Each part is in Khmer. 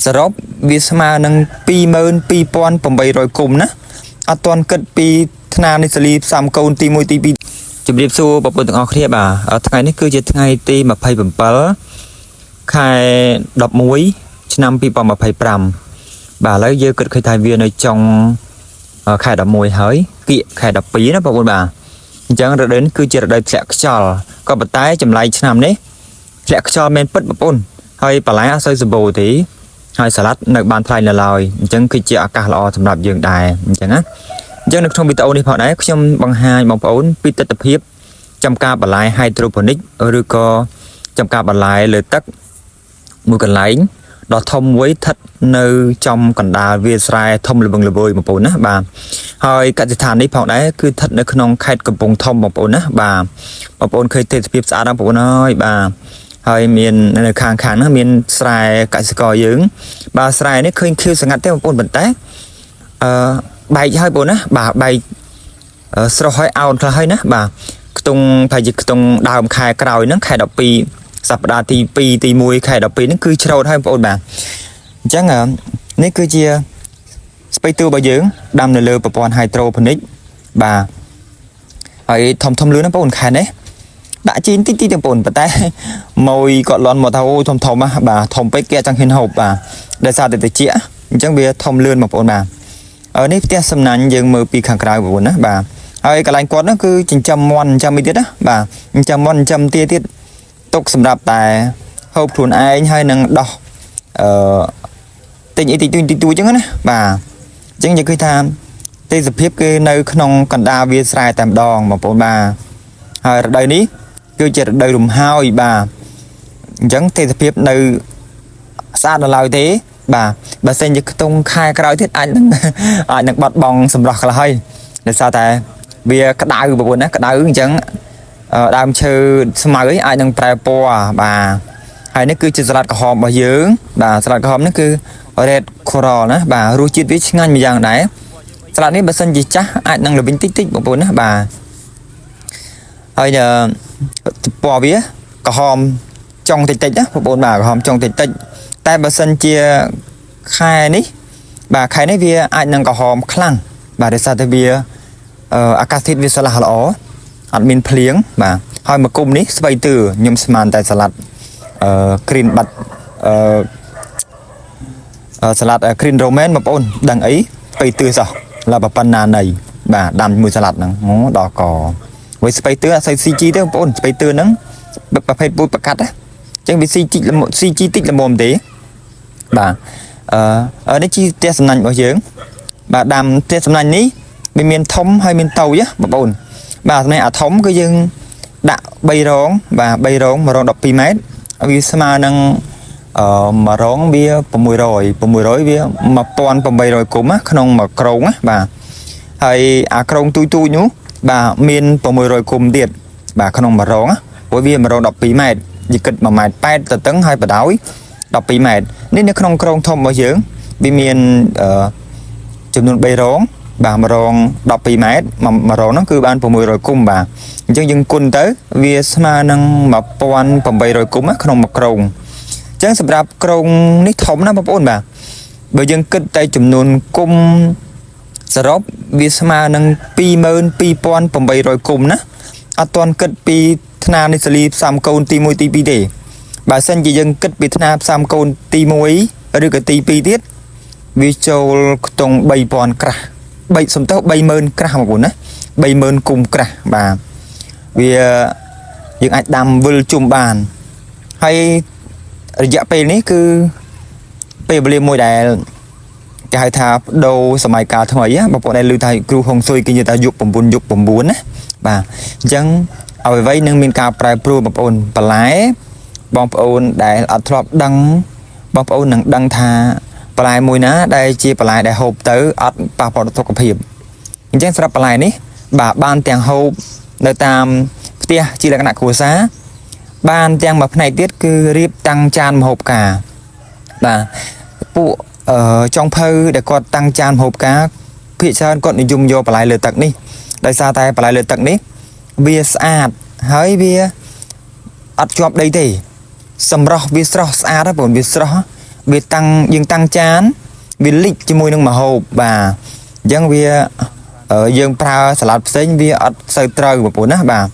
សរុបវាស្មើនឹង22,800គុំណាអត់ទាន់គិតពីថ្នាលនេះសាលីផ្សំកូនទី1ទី2ជម្រាបសួរបងប្អូនទាំងអស់គ្នាបាទថ្ងៃនេះគឺជាថ្ងៃទី27ខែ11ឆ្នាំ2025បាទឥឡូវយើងគិតឃើញថាវានៅចុងខែ11ហើយគៀកខែ12ណាបងប្អូនបាទអញ្ចឹងរដូវនេះគឺជារដូវធ្លាក់ខ្យល់ក៏ប៉ុន្តែចម្លែកឆ្នាំនេះធ្លាក់ខ្យល់មែនពិតបងប្អូនហើយបន្លែអត់សូវសម្បូរទេហើយសាឡាត់នៅបានថ្លៃនៅឡើយអញ្ចឹងគឺជាឱកាសល្អសម្រាប់យើងដែរអញ្ចឹងណាអញ្ចឹងនៅក្នុងវីដេអូនេះផងដែរខ្ញុំបង្ហាញបងប្អូនពីទិដ្ឋភាពចំការបន្លែ hydroponic ឬក៏ចំការបន្លែលើទឹកមួយកន្លែងដ៏ធំមួយស្ថិតនៅចំកណ្ដាលវាលស្រែធំល្វឹងល្វើយបងប្អូនណាបាទហើយកសិដ្ឋាននេះផងដែរគឺស្ថិតនៅក្នុងខេត្តកំពង់ធំបងប្អូនណាបាទបងប្អូនឃើញទេសភាពស្អាតណាស់បងប្អូនអើយបាទហើយមាននៅខាងខាងហ្នឹងមានស្រែកសិករយើង បាទស្រែនេះឃើញខៀវស្ងាត់ទេបងប្អូនប៉ុន្តែអឺបែកហើយបងប្អូនណាបាទបែកស្រស់ហើយអោនខ្លះហើយណាបាទខ្ទង់ប្រហែលជាខ្ទង់ដើមខែក្រោយហ្នឹងខែ12សប្តាហ៍ទី2ទី1ខែ12ហ្នឹងគឺច្រូតហើយបងប្អូនបាទអញ្ចឹងនេះគឺជាស្ពៃទូរបស់យើងដាំនៅលើប្រព័ន្ធ hydroponic បាទហើយធំធំលឿនណាបងប្អូនខែនេះដាក់ជីនតិចតិចទេបងប្អូនប៉ុន្តែម៉ួយគាត់លន់មកថាអូធំធំណាបាទធំពេកគេអត់ចង់ហ៊ានហូបបាទដោយសារតែតិចអញ្ចឹងវាធំលឿនបងប្អូនបាទហើយនេះផ្ទះសំណាញ់យើងមើលពីខាងក្រៅបងប្អូនណាបាទហើយកន្លែងគាត់ហ្នឹងគឺចិញ្ចឹមមាន់ចិញ្ចឹមអីទៀតណាបាទចិញ្ចឹមមាន់ចិញ្ចឹមទាទៀតទុកសម្រាប់តែហូបខ្លួនឯងហើយនឹងដោះអឺទិញអីតិចតួចតិចតួចអញ្ចឹងណាបាទអញ្ចឹងយើងឃើញថាទេសភាពគឺនៅក្នុងកណ្ដាលវាលស្រែតែម្ដងបងប្អូនបាទហើយរដូវនេះគឺជារដូវរំហើយបាទអញ្ចឹងទេសភាពនៅស្អាតដល់ឡើយទេបាទបើសិនជាខ្ទង់ខែក្រោយទៀតអាចនឹង អាចនឹងបាត់បង់សម្រស់ខ្លះហើយដោយសារតែវាក្តៅបងប្អូនណាក្តៅអញ្ចឹងដើមឈើស្មៅអីអាចនឹងប្រែពណ៌បាទហើយនេះគឺជាសាឡាត់ក្រហមរបស់យើងបាទសាឡាត់ក្រហមនេះគឺ red coral ណាបាទរសជាតិវាឆ្ងាញ់មួយយ៉ាងដែរសាឡាត់នេះបើសិនជាចាស់អាចនឹងល្វីងតិចតិចបងប្អូនណាបាទហើយពណ៌វាក្រហមចុងតិចតិចណាបងប្អូនបាទក្រហមចុងតិចតិចតែបើសិនជាខែនេះបាទខែនេះវាអាចនឹងក្រហមខ្លាំងបាទដោយសារតែវាអាកាសធាតុវាស្រឡះល្អអត់មានភ្លៀងបាទហើយមកគុំនេះស្បៃទឿខ្ញុំស្មានតែសាឡាត់អឺ green បាត់អឺសាឡាត់ green roman បងប្អូនដឹងអីស្បៃទឿសោះឡាប៉ុណ្ណាណីបាទដាំជាមួយសាឡាត់ហ្នឹងអូដល់កវិញស្បៃទឿអត់សូវ CG ទេបងប្អូនស្បៃទឿហ្នឹងប្រភេទពូជប្រកាត់ណាអញ្ចឹងវា CG CG តិចល្មមទេបាទអឺនេះជាផ្ទះសំណាញ់របស់យើងបាទដាំផ្ទះសំណាញ់នេះវាមានធំហើយមានតូចណាបងប្អូនបាទសំណាញ់អាធំគឺយើងដាក់3រងបាទ3រង1រង12ម៉ែត្រវាស្មើនឹងអឺមួយរងវា600 600វា1800គុំណាក្នុងមួយក្រងណាបាទហើយអាក្រងទូចទូចនោះបាទមាន600គុំទៀតបាទក្នុងមួយរងណាព្រោះវា1រង12ម៉ែត្រយើងគិត1ម៉ែត្រ8ទៅតឹងហើយបដោយ12ម៉ែត្រនេះនៅក្នុងក្រងធំរបស់យើងវាមានអឺចំនួន3រងបាទមួយរង12ម៉ែត្រមួយរងហ្នឹងគឺបាន600គុំបាទអញ្ចឹងយើងគុណទៅវាស្មើនឹង1800គុំក្នុងមួយក្រងអញ្ចឹងសម្រាប់ក្រងនេះធំណាស់បងប្អូនបាទបើយើងគិតតែចំនួនគុំសរុបវាស្មើនឹង22,800គុំណាអត់ទាន់គិតពីថ្នាលនេះសាលីផ្សំកូនទី1ទី2ទេបើសិនជាយើងគិតពីថ្នាលផ្សំកូនទី1ឬក៏ទី2ទៀតវាចូលខ្ទង់3000ក្រាស់3សំទោស30000ក្រាស់បងប្អូនណា30000គុំក្រាស់បាទវាយើងអាចដាំវិលជុំបានហើយរយៈពេលនេះគឺពេលវេលាមួយដែលគេហៅថាបដូរសម័យកាលថ្មីណាបងប្អូនដែលឮថាគ្រូហុងស៊ុយគេនិយាយថាយុគ9យុគ9ណាបាទអញ្ចឹងអ្វីៗនឹងមានការប្រែប្រួលបងប្អូនបន្លែបងប្អូនដែលអត់ធ្លាប់ដឹងបងប្អូននឹងដឹងថាបន្លែមួយណាដែលជាបន្លែដែលហូបទៅអត់ប៉ះពាល់ដល់សុខភាពអញ្ចឹងសម្រាប់បន្លែនេះបាទបានទាំងហូបនៅតាមផ្ទះជាលក្ខណៈគ្រួសារបានទាំងមួយផ្នែកទៀតគឺរៀបតាំងចានម្ហូបការបាទពួកអឺចុងភៅដែលគាត់តាំងចានម្ហូបការភាគច្រើនគាត់និយមយកបន្លែលើទឹកនេះដោយសារតែបន្លែលើទឹកនេះវាស្អាតហើយវាអត់ជាប់ដីទេសម្រស់វាស្រស់ស្អាតណាបងវាស្រស់ វាតាំងយើងតាំងចានវាលិចជាមួយនឹងម្ហូបបាទអញ្ចឹងវាអឺយើងប្រើសាឡាត់ផ្សេងវាអត់សូវត្រូវបងប្អូនណាបាទ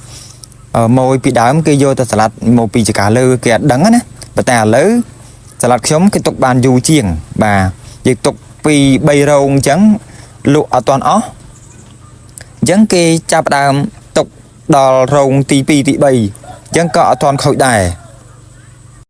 អឺម៉ួយពីដើមគេយកតែសាឡាត់មកពីចកាលើគេអត់ដឹងណាប៉ុន្តែឥឡូវសាឡាត់ខ្ញុំគេទុកបានយូរជាងបាទយើងទុកពី3រោងអញ្ចឹងលក់អត់ទាន់អស់អញ្ចឹងគេចាប់ផ្ដើមទុកដល់រោងទី2ទី3អញ្ចឹងក៏អត់ទាន់ខូចដែរ។